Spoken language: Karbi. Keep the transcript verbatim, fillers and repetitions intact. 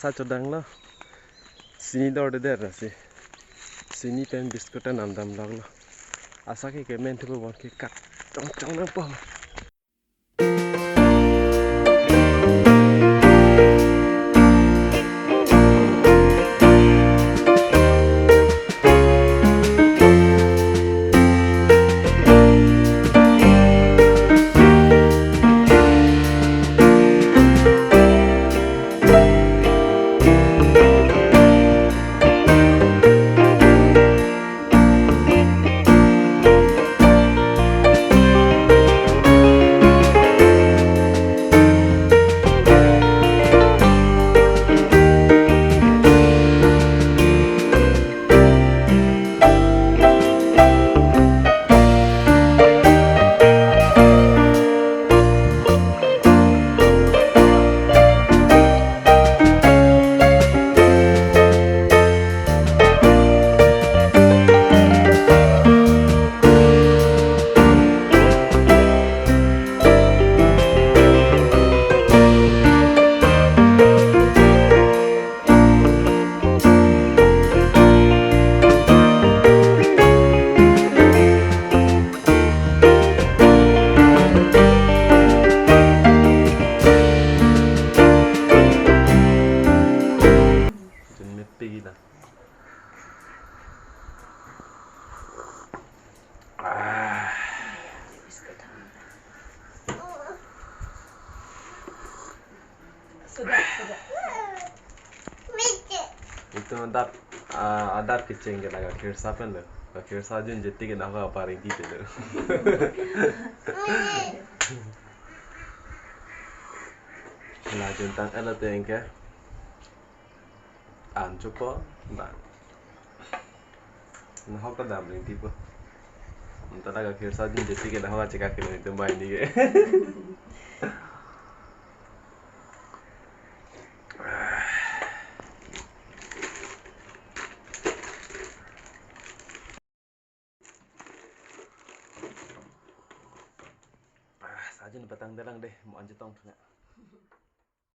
Sa chodanglo. Sini dor de der si. Sini pen biscuit ta namdam longlo. Asa ke kemen thupo bon ke kat chong chong nangpo. Chun mepik la. Ah. Sudah, sudah. Itum adap, ah, adap kecheng ke la gakhir sa pen lo. Gakhir sa junjetik ke nahok aparing kiti lo. La juntang elo teng ke. An chupo, bang. Nahok ta dam ring tipo. Anta la gakhir sa junjetik ke nahok achekak ke lo itum bai ni ke. Ah, sa jun patang dalang deh, mo anju tong thuna.